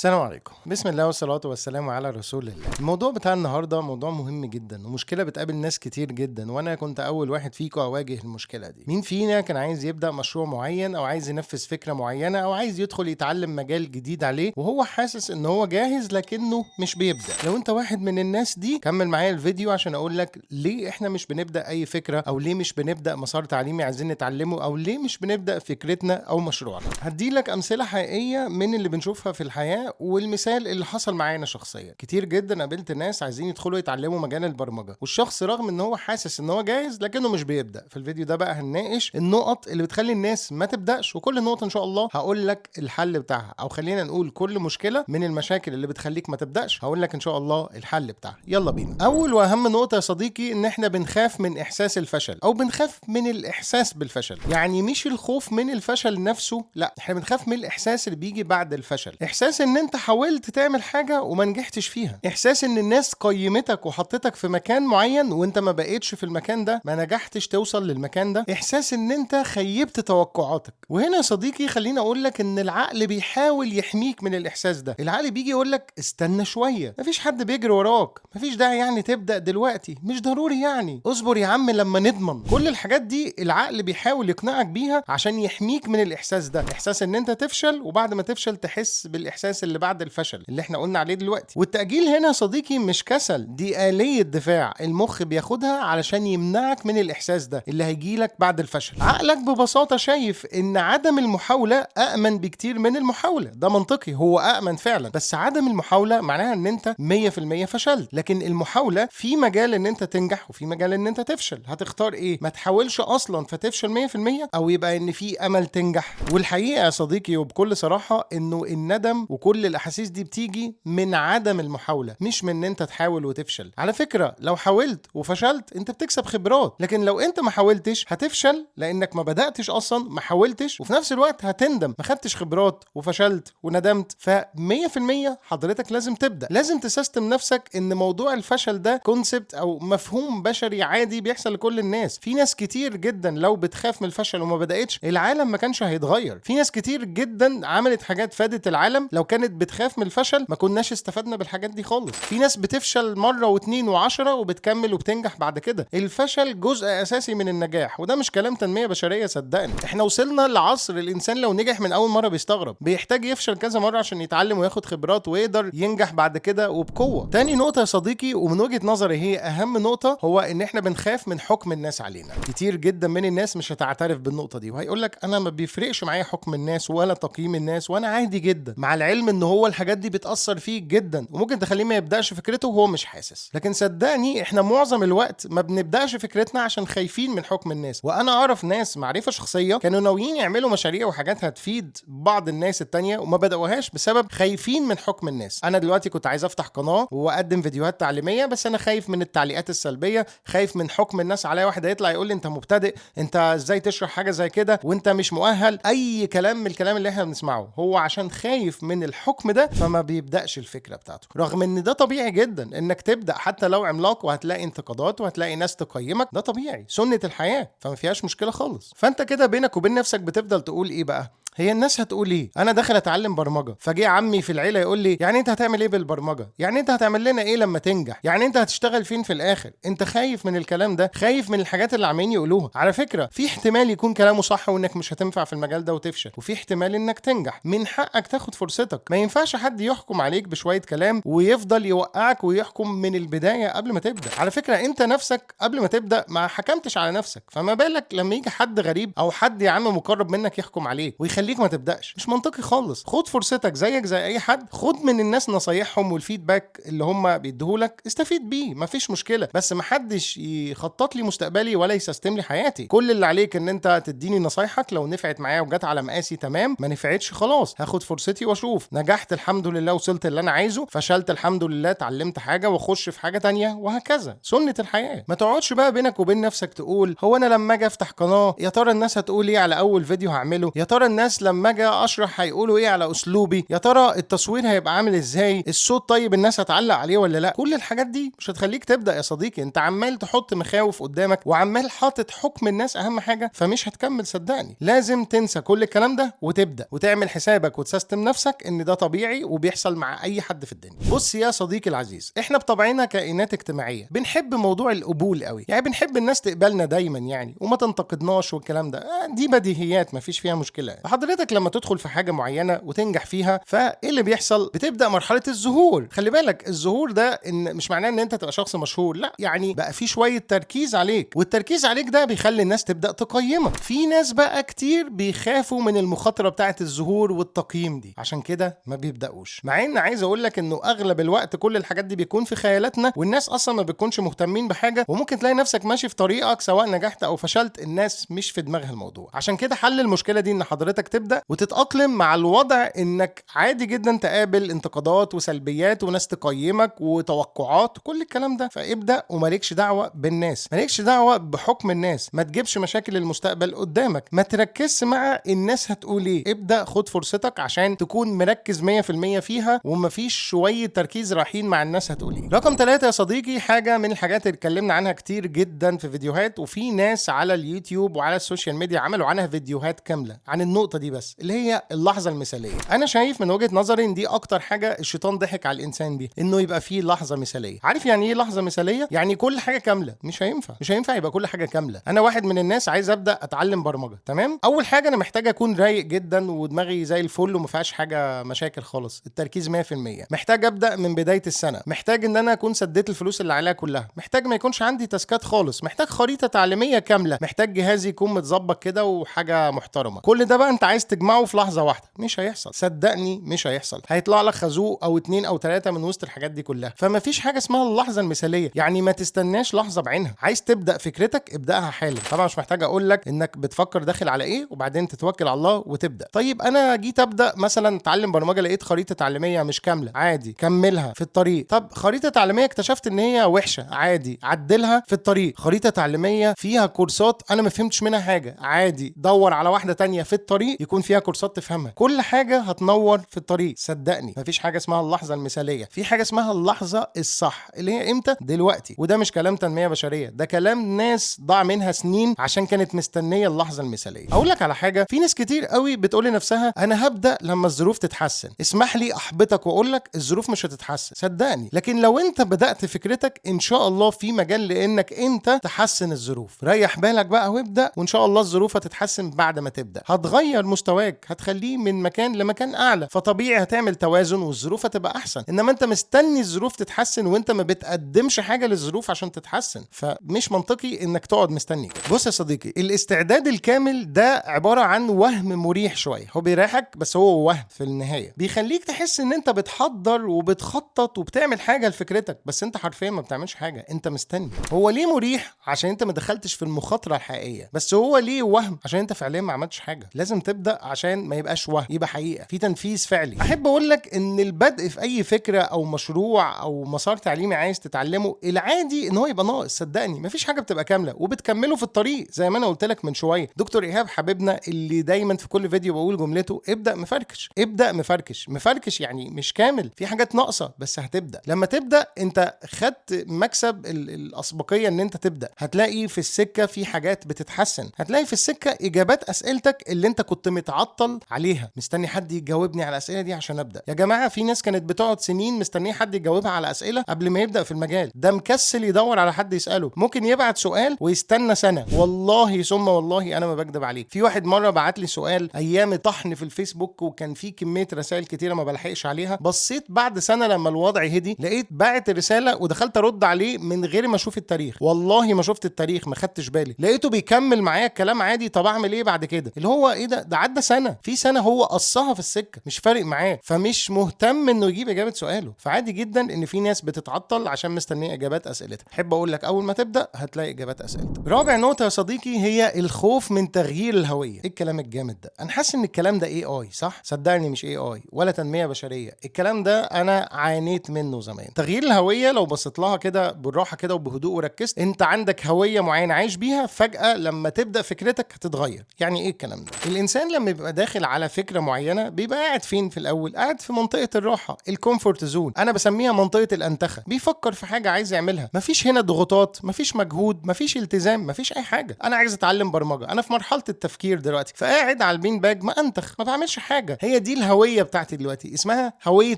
السلام عليكم. بسم الله والصلاة والسلام على رسول الله. الموضوع بتاع النهاردة موضوع مهم جدا، ومشكلة بتقابل ناس كتير جدا، وانا كنت اول واحد فيكم اواجه المشكلة دي. مين فينا كان عايز يبدأ مشروع معين، او عايز ينفذ فكرة معينة، او عايز يدخل يتعلم مجال جديد عليه وهو حاسس ان هو جاهز لكنه مش بيبدأ؟ لو انت واحد من الناس دي كمل معايا الفيديو عشان اقول لك ليه احنا مش بنبدأ اي فكرة، او ليه مش بنبدأ مسار تعليمي عايزين نتعلمه، او ليه مش بنبدأ فكرتنا او مشروعنا. هدي لك امثلة حقيقية من اللي بنشوفها في الحياة، والمثال اللي حصل معانا شخصيا. كتير جدا قابلت ناس عايزين يدخلوا يتعلموا مجال البرمجة، والشخص رغم ان هو حاسس ان هو جاهز لكنه مش بيبدا. في الفيديو ده بقى هنناقش النقط اللي بتخلي الناس ما تبداش، وكل نقطة ان شاء الله هقول لك الحل بتاعها، او خلينا نقول كل مشكلة من المشاكل اللي بتخليك ما تبداش هقول لك ان شاء الله الحل بتاعها. يلا بينا. اول واهم نقطة يا صديقي ان احنا بنخاف من احساس الفشل، او بنخاف من الاحساس بالفشل. يعني مش الخوف من الفشل نفسه، لا، احنا بنخاف من الاحساس اللي بيجي بعد الفشل. احساس ان انت حاولت تعمل حاجة وما نجحتش فيها، احساس ان الناس قيمتك وحطتك في مكان معين وانت ما بقيتش في المكان ده، ما نجحتش توصل للمكان ده، احساس ان انت خيبت توقعاتك. وهنا يا صديقي خليني اقول لك ان العقل بيحاول يحميك من الاحساس ده. العقل بيجي يقول لك استنى شوية، مفيش حد بيجري وراك، مفيش داعي يعني تبدا دلوقتي، مش ضروري يعني، اصبر يا عم لما نضمن. كل الحاجات دي العقل بيحاول يقنعك بيها عشان يحميك من الاحساس ده، احساس ان انت تفشل، وبعد ما تفشل تحس بالاحساس اللي بعد الفشل اللي احنا قلنا عليه دلوقتي. والتأجيل هنا يا صديقي مش كسل، دي آلية دفاع المخ بياخدها علشان يمنعك من الإحساس ده اللي هيجيلك بعد الفشل. عقلك ببساطة شايف إن عدم المحاولة أأمن بكتير من المحاولة. ده منطقي، هو أأمن فعلا، بس عدم المحاولة معناها إن أنت 100% فشلت، لكن المحاولة في مجال إن أنت تنجح وفي مجال إن أنت تفشل. هتختار إيه؟ ما تحاولش أصلا فتفشل 100%، أو يبقى إن في أمل تنجح. والحقيقة يا صديقي وبكل صراحة إنه الندم وكل الاحاسيس دي بتيجي من عدم المحاولة، مش من ان انت تحاول وتفشل. على فكرة لو حاولت وفشلت انت بتكسب خبرات، لكن لو انت ما حاولتش هتفشل لانك ما بداتش اصلا، ما حاولتش، وفي نفس الوقت هتندم، ما خدتش خبرات وفشلت وندمت. ف 100% حضرتك لازم تبدا، لازم تسيستم نفسك ان موضوع الفشل ده concept او مفهوم بشري عادي بيحصل لكل الناس. في ناس كتير جدا لو بتخاف من الفشل وما بداتش العالم ما كانش هيتغير. في ناس كتير جدا عملت حاجات فادت العالم، لو كانت بتخاف من الفشل ما كناش استفدنا بالحاجات دي خالص. في ناس بتفشل مرة واثنين وعشرة وبتكمل وبتنجح بعد كده. الفشل جزء اساسي من النجاح، وده مش كلام تنمية بشرية صدقني. احنا وصلنا لعصر الانسان لو نجح من اول مرة بيستغرب، بيحتاج يفشل كذا مرة عشان يتعلم وياخد خبرات ويقدر ينجح بعد كده وبقوة. تاني نقطة يا صديقي ومن وجهه نظري هي اهم نقطة، هو ان احنا بنخاف من حكم الناس علينا. كتير جدا من الناس مش هتعترف بالنقطة دي، وهيقول لك انا ما بيفرقش معايا حكم الناس ولا تقييم الناس وانا عادي جدا، مع العلم ان هو الحاجات دي بتأثر فيه جدا وممكن تخليه ما يبدأش فكرته وهو مش حاسس. لكن صدقني احنا معظم الوقت ما بنبدأش فكرتنا عشان خايفين من حكم الناس. وانا اعرف ناس معرفة شخصية كانوا ناويين يعملوا مشاريع وحاجات هتفيد بعض الناس التانية وما بدأوهاش بسبب خايفين من حكم الناس. انا دلوقتي كنت عايز افتح قناة واقدم فيديوهات تعليمية، بس انا خايف من التعليقات السلبية، خايف من حكم الناس عليا، واحد هيطلع يقول لي انت مبتدئ، انت ازاي تشرح حاجة زي كده وانت مش مؤهل، اي كلام من الكلام اللي احنا بنسمعه. هو عشان خايف من الحكم ده فما بيبدأش الفكرة بتاعته، رغم ان ده طبيعي جدا انك تبدأ حتى لو عملاق، وهتلاقي انتقادات وهتلاقي ناس تقيمك، ده طبيعي، سنة الحياة، فما فيهاش مشكلة خالص. فانت كده بينك وبين نفسك بتفضل تقول ايه بقى؟ هي الناس هتقول ايه؟ انا داخل اتعلم برمجة، فجه عمي في العيلة يقول لي يعني انت هتعمل ايه بالبرمجة؟ يعني انت هتعمل لنا ايه لما تنجح؟ يعني انت هتشتغل فين في الاخر؟ انت خايف من الكلام ده، خايف من الحاجات اللي عمالين يقولوها. على فكرة في احتمال يكون كلامه صح وانك مش هتنفع في المجال ده وتفشل، وفي احتمال انك تنجح. من حقك تاخد فرصتك، ما ينفعش حد يحكم عليك بشوية كلام ويفضل يوقعك ويحكم من البداية قبل ما تبدا. على فكرة انت نفسك قبل ما تبدا ما حكمتش على نفسك، فما بالك لما يجي حد غريب او حد يا عم مقرب منك يحكم عليك ويخليك ما تبداش. مش منطقي خالص. خد فرصتك زيك زي اي حد، خد من الناس نصايحهم وال feedback اللي هم بيديهولك استفيد بيه، مفيش مشكلة، بس محدش يخطط لي مستقبلي ولا يسيستم لي حياتي. كل اللي عليك ان انت تديني نصايحك، لو نفعت معايا وجت على مقاسي تمام، ما نفعتش خلاص هاخد فرصتي واشوف. نجحت الحمد لله وصلت اللي انا عايزه، فشلت الحمد لله اتعلمت حاجة واخش في حاجة تانية، وهكذا سنة الحياة. ما تقعدش بقى بينك وبين نفسك تقول هو انا لما اجي افتح قناة يا ترى الناس هتقول ايه على اول فيديو هعمله، يا ترى الناس الناس لما اجي اشرح هيقولوا ايه على اسلوبي؟ يا ترى التصوير هيبقى عامل ازاي؟ الصوت طيب الناس هتعلق عليه ولا لا؟ كل الحاجات دي مش هتخليك تبدا يا صديقي. انت عمال تحط مخاوف قدامك وعمال حاطط حكم الناس اهم حاجه، فمش هتكمل صدقني. لازم تنسى كل الكلام ده وتبدا وتعمل حسابك وتسيستم نفسك ان ده طبيعي وبيحصل مع اي حد في الدنيا. بص يا صديقي العزيز، احنا بطبعنا كائنات اجتماعية، بنحب موضوع القبول قوي، يعني بنحب الناس تقبلنا دايما يعني وما تنتقدناش والكلام ده، دي بديهيات ما فيش فيها مشكلة. فحضرتك لما تدخل في حاجة معينة وتنجح فيها، فايه اللي بيحصل؟ بتبدا مرحلة الظهور. خلي بالك الظهور ده ان مش معناه ان انت تبقى شخص مشهور، لا، يعني بقى في شوية تركيز عليك، والتركيز عليك ده بيخلي الناس تبدا تقيمك. في ناس بقى كتير بيخافوا من المخاطرة بتاعه الظهور والتقييم دي، عشان كده ما بيبداوش. مع ان عايز اقول لك انه اغلب الوقت كل الحاجات دي بيكون في خيالاتنا، والناس اصلا ما بتكونش مهتمين بحاجة، وممكن تلاقي نفسك ماشي في طريقك سواء نجحت او فشلت، الناس مش في دماغها الموضوع. عشان كده حل المشكلة دي ان حضرتك تبدا وتتاقلم مع الوضع، انك عادي جدا تقابل انتقادات وسلبيات وناس تقيمك وتوقعات كل الكلام ده. فابدا ومالكش دعوه بالناس، مالكش دعوه بحكم الناس، ما تجيبش مشاكل المستقبل قدامك، ما تركزش مع الناس هتقول ايه. ابدا خد فرصتك عشان تكون مركز 100% فيها، ومفيش شوية تركيز رايحين مع الناس هتقول ايه. رقم 3 يا صديقي، حاجة من الحاجات اللي اتكلمنا عنها كتير جدا في فيديوهات، وفي ناس على اليوتيوب وعلى ال social media عملوا عنها فيديوهات كاملة عن النقطة دي بس، اللي هي اللحظة المثالية. انا شايف من وجهه نظري ان دي اكتر حاجة الشيطان ضحك على الانسان بيها، انه يبقى فيه لحظة مثاليه. عارف يعني ايه لحظة مثاليه؟ يعني كل حاجة كاملة. مش هينفع، مش هينفع يبقى كل حاجة كاملة. انا واحد من الناس عايز ابدا اتعلم برمجة، تمام؟ اول حاجة انا محتاج اكون رايق جدا ودماغي زي الفل وما فيهاش حاجة مشاكل خالص، التركيز 100%. محتاج ابدا من بداية السنة، محتاج ان انا اكون سديت الفلوس اللي عليها كلها، محتاج ما يكونش عندي تاسكات خالص، محتاج خريطة تعليمية كاملة، محتاج جهازي يكون متظبط كده وحاجه محترمه. كل ده بقى انت عايز تجمعه في لحظة واحدة، مش هيحصل صدقني، مش هيحصل. هيطلع لك خازوق او 2 او 3 من وسط الحاجات دي كلها. فما فيش حاجة اسمها اللحظة المثالية، يعني ما تستناش لحظة بعينها. عايز تبدا فكرتك ابداها حالا. طبعا مش محتاج اقول لك انك بتفكر داخل على ايه وبعدين تتوكل على الله وتبدا. طيب انا جيت ابدا مثلا اتعلم برمجة، لقيت خريطة تعليمية مش كاملة، عادي كملها في الطريق. طب خريطة تعليمية اكتشفت ان هي وحشة، عادي عدلها في الطريق. خريطة تعليمية فيها كورسات انا ما فهمتش منها حاجة، عادي دور على واحدة تانية في الطريق يكون فيها كورسات تفهمها. كل حاجة هتنور في الطريق صدقني. مفيش حاجة اسمها اللحظة المثالية، في حاجة اسمها اللحظة الصح، اللي هي امتى؟ دلوقتي. وده مش كلام تنمية بشرية، ده كلام ناس ضاع منها سنين عشان كانت مستنيه اللحظة المثالية. اقول لك على حاجة، في ناس كتير قوي بتقول لنفسها انا هبدا لما الظروف تتحسن. اسمح لي احبطك واقول لك الظروف مش هتتحسن صدقني، لكن لو انت بدات فكرتك ان شاء الله في مجال لانك انت تحسن الظروف. ريح بالك بقى وابدا، وان شاء الله الظروف هتتحسن بعد ما تبدا. هتغير مستواك، هتخليه من مكان لمكان اعلى، فطبيعي هتعمل توازن والظروف هتبقى احسن. انما انت مستني الظروف تتحسن وانت ما بتقدمش حاجة للظروف عشان تتحسن، فمش منطقي انك تقعد مستني. بص يا صديقي، الاستعداد الكامل ده عبارة عن وهم مريح شوية، هو بيريحك بس هو وهم في النهاية، بيخليك تحس ان انت بتحضر وبتخطط وبتعمل حاجة لفكرتك، بس انت حرفيا ما بتعملش حاجة، انت مستني. هو ليه مريح؟ عشان انت ما دخلتش في المخاطرة الحقيقية. بس هو ليه وهم؟ عشان انت فعليا ما عملتش حاجة. لازم تبدا عشان ما يبقاش وهم، يبقى حقيقة في تنفيذ فعلي. احب اقول لك ان البدء في اي فكرة او مشروع او مسار تعليمي عايز تتعلمه، العادي ان هو يبقى ناقص صدقني، مفيش حاجة بتبقى كاملة وبتكمله في الطريق. زي ما انا قلت لك من شوية، دكتور ايهاب حبيبنا اللي دايما في كل فيديو بقول جملته، ابدا مفركش، ابدا مفركش. مفركش يعني مش كامل، في حاجات ناقصه، بس هتبدا. لما تبدا انت خدت مكسب الاسبقيه ان انت تبدا. هتلاقي في السكة في حاجات بتتحسن، هتلاقي في السكة اجابات اسئلتك اللي انت كنت متعطل عليها، مستني حد يجاوبني على الاسئلة دي عشان ابدا. يا جماعة في ناس كانت بتقعد سنين مستنيه حد يجاوبها على اسئلة قبل ما يبدا في المجال ده، مكسل يدور على حد يساله، ممكن يبعت سؤال ويستنى سنة. والله ثم والله انا ما بكدب عليك، في واحد مرة بعت لي سؤال ايام طحن في الفيسبوك، وكان في كمية رسائل كتيرة ما بلحقش عليها. بصيت بعد سنة لما الوضع هدي، لقيت باعت الرسالة ودخلت ارد عليه من غير ما اشوف التاريخ، والله ما شفت التاريخ، ما خدتش بالي، لقيته بيكمل معايا الكلام عادي. طب اعمل ايه بعد كده؟ اللي هو ايه ده عدى سنة، في سنة هو قصها في السكة، مش فارق معاه، فمش مهتم انه يجيب اجابه سؤاله. فعادي جدا ان في ناس بتتعطل عشان مستنيه اجابات اسئلتها. احب اقول لك اول ما تبدا هتلاقي اجابات اسئلتك. رابع نقطة يا صديقي هي الخوف من تغيير الهوية. ايه الكلام الجامد ده؟ انا حاسس ان الكلام ده AI، صح؟ صدقني مش AI ولا تنمية بشرية، الكلام ده انا عانيت منه زمان. تغيير الهوية لو بصيت لها كده بالراحة كده وبهدوء وركزت، انت عندك هوية معينة عايش بيها، فجاة لما تبدا فكرتك هتتغير. يعني ايه الكلام ده؟ الانسان الانسان لما بيبقى داخل على فكرة معينة بيبقى قاعد فين في الاول؟ قاعد في منطقة الراحة، ال comfort zone، انا بسميها منطقة الانتخه. بيفكر في حاجة عايز يعملها، مفيش هنا ضغوطات، مفيش مجهود، مفيش التزام، مفيش اي حاجة. انا عايز اتعلم برمجة، انا في مرحلة التفكير دلوقتي، فقاعد على ال bean bag ما انتخ، ما بعملش حاجة. هي دي الهوية بتاعتي دلوقتي، اسمها هوية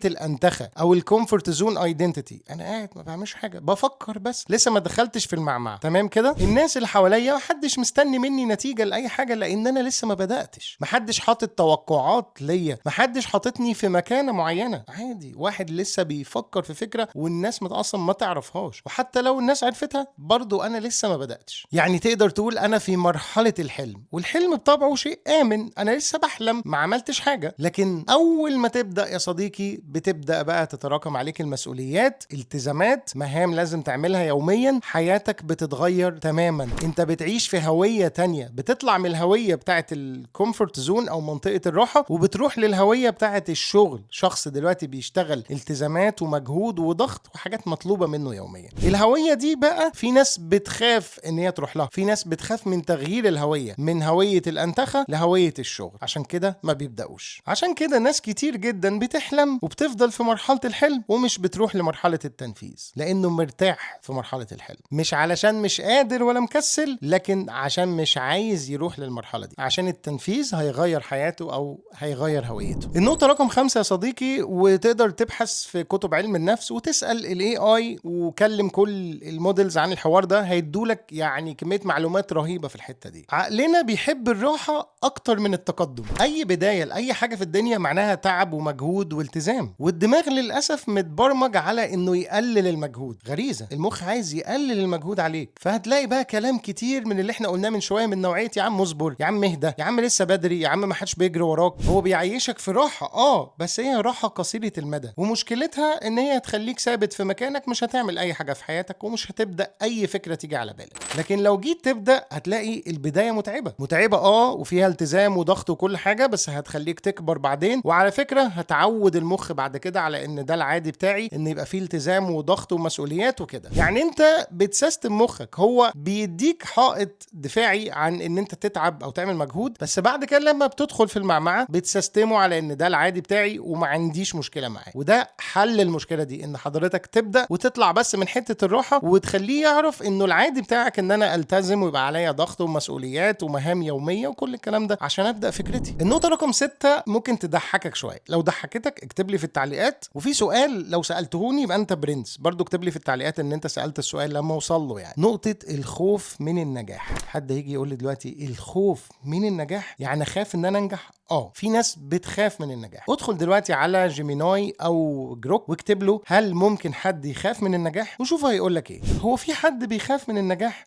الانتخه او ال comfort zone identity. انا قاعد ما بعملش حاجة، بفكر بس، لسه ما دخلتش في المعمعة. تمام كده؟ الناس اللي حواليا محدش مستني مني نتيجة لاي حاجة لان انا لسه ما بداتش، محدش حاطط توقعات ليا، محدش حاططني في مكانه معينة. عادي، واحد لسه بيفكر في فكرة والناس اصلا ما تعرفهاش، وحتى لو الناس عرفتها برضو انا لسه ما بداتش. يعني تقدر تقول انا في مرحلة الحلم، والحلم بطبعه شيء امن، انا لسه بحلم، ما عملتش حاجة. لكن اول ما تبدا يا صديقي بتبدا بقى تتراكم عليك المسؤوليات، التزامات، مهام لازم تعملها يوميا، حياتك بتتغير تماما، انت بتعيش في هوية تانية، بتطلع من الهوية بتاعت ال comfort zone او منطقة الراحة وبتروح للهوية بتاعت الشغل. شخص دلوقتي بيشتغل، التزامات ومجهود وضغط وحاجات مطلوبه منه يوميا. الهوية دي بقى في ناس بتخاف ان هي تروح لها، في ناس بتخاف من تغيير الهوية من هوية الانتخه لهويه الشغل، عشان كده ما بيبداوش. عشان كده ناس كتير جدا بتحلم وبتفضل في مرحلة الحلم ومش بتروح لمرحلة التنفيذ، لانه مرتاح في مرحلة الحلم، مش علشان مش قادر ولا مكسل، لكن عشان مش عايز يروح للمرحلة دي، عشان التنفيذ هيغير حياته او هيغير هويته. النقطة رقم 5 يا صديقي، وتقدر تبحث في كتب علم النفس وتسال ال AI وكلم كل ال models عن الحوار ده، هيدولك يعني كمية معلومات رهيبة في الحتة دي. عقلنا بيحب الراحة اكتر من التقدم. اي بداية لاي حاجة في الدنيا معناها تعب ومجهود والتزام، والدماغ للاسف متبرمج على انه يقلل المجهود، غريزة المخ عايز يقلل المجهود عليك. فهتلاقي بقى كلام كتير من اللي احنا قلناه من شوية، من نوعية يا عم اصبر، يا عم اهدى، يا عم لسه بدري، يا عم ما حدش بيجري وراك. هو بيعيشك في راحة، بس هي راحة قصيرة المدى، ومشكلتها ان هي هتخليك ثابت في مكانك، مش هتعمل اي حاجة في حياتك ومش هتبدا اي فكرة تيجي على بالك. لكن لو جيت تبدا هتلاقي البداية متعبة متعبة، وفيها التزام وضغط وكل حاجة، بس هتخليك تكبر بعدين. وعلى فكرة هتعود المخ بعد كده على ان ده العادي بتاعي، ان يبقى فيه التزام وضغط ومسؤوليات وكده. يعني انت بتسيستم مخك، هو بيديك حائط دفاعي عن ان انت تتعب او تعمل مجهود، بس بعد كده لما بتدخل في المعمعة بتسيستمه على ان ده العادي بتاعي وما عنديش مشكلة معاه. وده حل المشكلة دي، ان حضرتك تبدا وتطلع بس من حتة الراحة وتخليه يعرف انه العادي بتاعك ان انا التزم ويبقى عليا ضغط ومسؤوليات ومهام يومية وكل الكلام ده عشان ابدا فكرتي. النقطة رقم 6 ممكن تضحكك شوية، لو ضحكتك اكتب لي في التعليقات. وفي سؤال لو سالتهوني يبقى انت برنس، برضو اكتب لي في التعليقات ان انت سالت السؤال لما اوصل له. يعني نقطة الخوف من النجاح. حد هيجي يقول لي دلوقتي الخوف من النجاح، يعني اخاف ان انا انجح؟ في ناس بتخاف من النجاح. ادخل دلوقتي على Gemini او Grok واكتب له هل ممكن حد يخاف من النجاح، وشوف هيقول لك ايه. هو في حد بيخاف من النجاح؟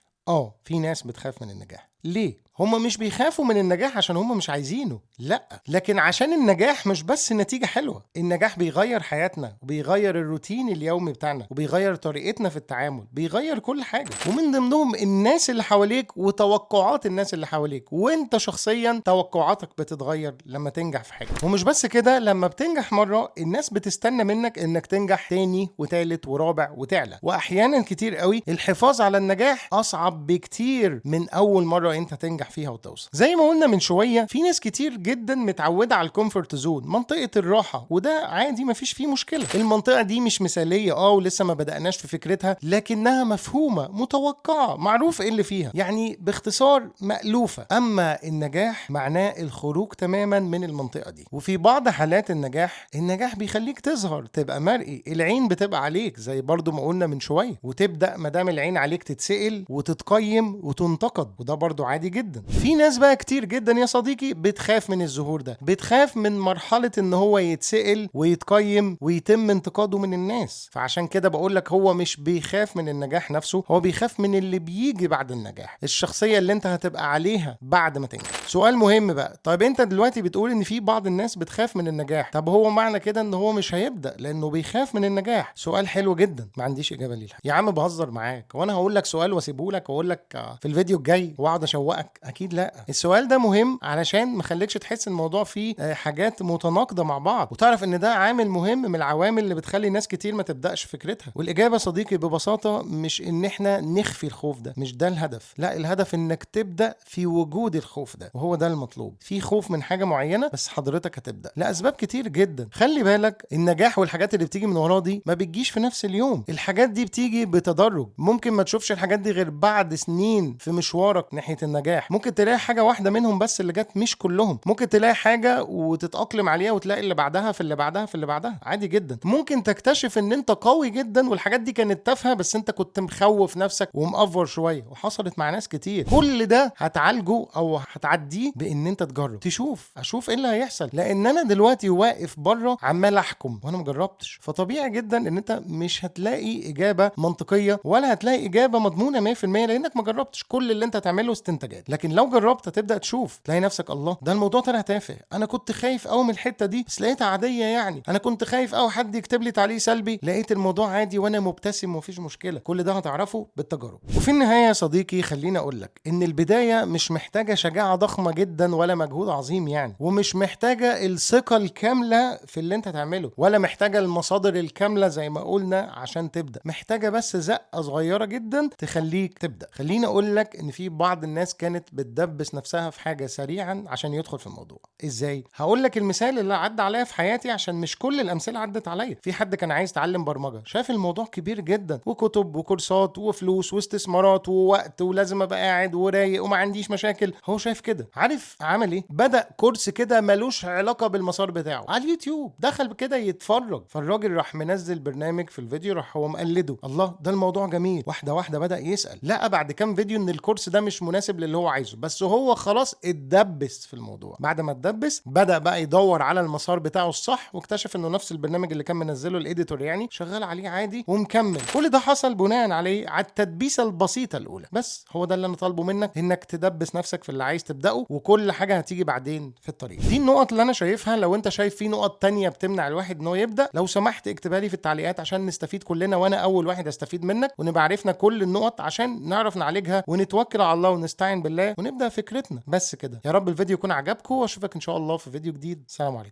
في ناس بتخاف من النجاح. ليه؟ هم مش بيخافوا من النجاح عشان هم مش عايزينه، لا، لكن عشان النجاح مش بس نتيجة حلوة، النجاح بيغير حياتنا وبيغير الروتين اليومي بتاعنا وبيغير طريقتنا في التعامل، بيغير كل حاجة، ومن ضمنهم الناس اللي حواليك وتوقعات الناس اللي حواليك، وانت شخصيا توقعاتك بتتغير لما تنجح في حاجة. ومش بس كده، لما بتنجح مرة الناس بتستنى منك انك تنجح تاني وتالت ورابع وتعلى. واحيانا كتير قوي الحفاظ على النجاح اصعب بكتير من اول مرة انت تنجح فيها وتوصل. زي ما قلنا من شوية، في ناس كتير جدا متعوده على ال comfort zone، منطقة الراحة، وده عادي مفيش فيه مشكلة. المنطقة دي مش مثاليه ولسه ما بدأناش في فكرتها، لكنها مفهومه متوقعه، معروف ايه اللي فيها، يعني باختصار مألوفة. اما النجاح معناه الخروج تماما من المنطقة دي. وفي بعض حالات النجاح بيخليك تظهر، تبقى مرئي، العين بتبقى عليك زي برضو ما قلنا من شوية، وتبدأ مدام العين عليك تتسأل وتتقيم وتنتقد، وده برضو عادي جدا. في ناس بقى كتير جدا يا صديقي بتخاف من الظهور ده، بتخاف من مرحلة ان هو يتسأل ويتقيم ويتم انتقاده من الناس. فعشان كده بقولك هو مش بيخاف من النجاح نفسه، هو بيخاف من اللي بيجي بعد النجاح، الشخصية اللي انت هتبقى عليها بعد ما تنجح. سؤال مهم بقى، طيب انت دلوقتي بتقول ان في بعض الناس بتخاف من النجاح، طب هو معنى كده ان هو مش هيبدأ لانه بيخاف من النجاح؟ سؤال حلو جدا، ما عنديش اجابة ليه. يا عم بهزر معاك، وانا هقول لك سؤال واسيبه لك واقول لك في الفيديو الجاي واقعد اشوقك؟ اكيد لا. السؤال ده مهم علشان ما خليكش تحس الموضوع فيه حاجات متناقضة مع بعض، وتعرف ان ده عامل مهم من العوامل اللي بتخلي ناس كتير ما تبداش فكرتها. والاجابة صديقي ببساطة مش ان احنا نخفي الخوف ده، مش ده الهدف، لا، الهدف انك تبدا في وجود الخوف ده، وهو ده المطلوب. في خوف من حاجة معينة بس حضرتك هتبدا لاسباب كتير جدا. خلي بالك النجاح والحاجات اللي بتيجي من وراه دي ما بتجيش في نفس اليوم، الحاجات دي بتيجي بتدرج، ممكن ما تشوفش الحاجات دي غير بعد سنين في مشوارك ناحية النجاح. ممكن تلاقي حاجة واحدة منهم بس اللي جت، مش كلهم. ممكن تلاقي حاجة وتتاقلم عليها وتلاقي اللي بعدها في اللي بعدها في اللي بعدها، عادي جدا. ممكن تكتشف ان انت قوي جدا والحاجات دي كانت تافهة بس انت كنت مخوف نفسك ومأفور شوية، وحصلت مع ناس كتير. كل ده هتعالجه او هتعديه بان انت تجرب، تشوف، اشوف ايه اللي هيحصل، لان انا دلوقتي واقف بره عمال احكم وانا مجربتش. فطبيعي جدا ان انت مش هتلاقي اجابه منطقية ولا هتلاقي اجابه مضمونه 100% لانك ما جربتش. كل اللي انت هتعمله استنتاجات، لكن لو جربت هتبدا تشوف، تلاقي نفسك الله ده الموضوع طلع تافه، انا كنت خايف قوي من الحتة دي بس لقيتها عادية، يعني انا كنت خايف قوي حد يكتب لي تعليق سلبي، لقيت الموضوع عادي وانا مبتسم ومفيش مشكلة. كل ده هتعرفه بالتجارب. وفي النهاية يا صديقي خليني اقول لك ان البداية مش محتاجه شجاعة ضخمة جدا ولا مجهود عظيم يعني، ومش محتاجه الثقة الكاملة في اللي انت تعمله، ولا محتاجه المصادر الكاملة زي ما قلنا عشان تبدا، محتاجه بس زقه صغيرة جدا تخليك تبدا. خليني اقول لك ان في بعض الناس كانت بتدبس نفسها في حاجة سريعا عشان يدخل في الموضوع. ازاي؟ هقول لك المثال اللي عدى عليا في حياتي عشان مش كل الامثلة عدت عليا. في حد كان عايز يتعلم برمجة، شاف الموضوع كبير جدا، وكتب وكورسات وفلوس واستثمارات ووقت، ولازم ابقى قاعد ورايق وما عنديش مشاكل، هو شايف كده. عارف عمل ايه؟ بدا كورس كده ملوش علاقة بالمسار بتاعه على اليوتيوب، دخل كده يتفرج، فالراجل راح منزل برنامج في الفيديو، راح هو مقلده، الله ده الموضوع جميل. واحدة واحدة بدا يسال، لقى بعد كام فيديو ان الكورس ده مش مناسب للي هو عايزه، بس هو خلاص اتدبس في الموضوع. بعد ما اتدبس بدا بقى يدور على المسار بتاعه الصح، واكتشف انه نفس البرنامج اللي كان منزله ال editor يعني شغال عليه عادي ومكمل. كل ده حصل بناء عليه على التدبيسه البسيطة الاولى. بس هو ده اللي انا طالبه منك، انك تدبس نفسك في اللي عايز تبداه، وكل حاجة هتيجي بعدين في الطريق. دي النقط اللي انا شايفها. لو انت شايف في نقط تانية بتمنع الواحد ان هو يبدا، لو سمحت اكتبها لي في التعليقات عشان نستفيد كلنا، وانا اول واحد استفيد منك، ونبقى عرفنا كل النقط عشان نعرف نعالجها ونتوكل على الله ونستعين بالله ونبدا فكرتنا. بس كده، يا رب الفيديو يكون عجبكم، واشوفك ان شاء الله في فيديو جديد. سلام عليكم.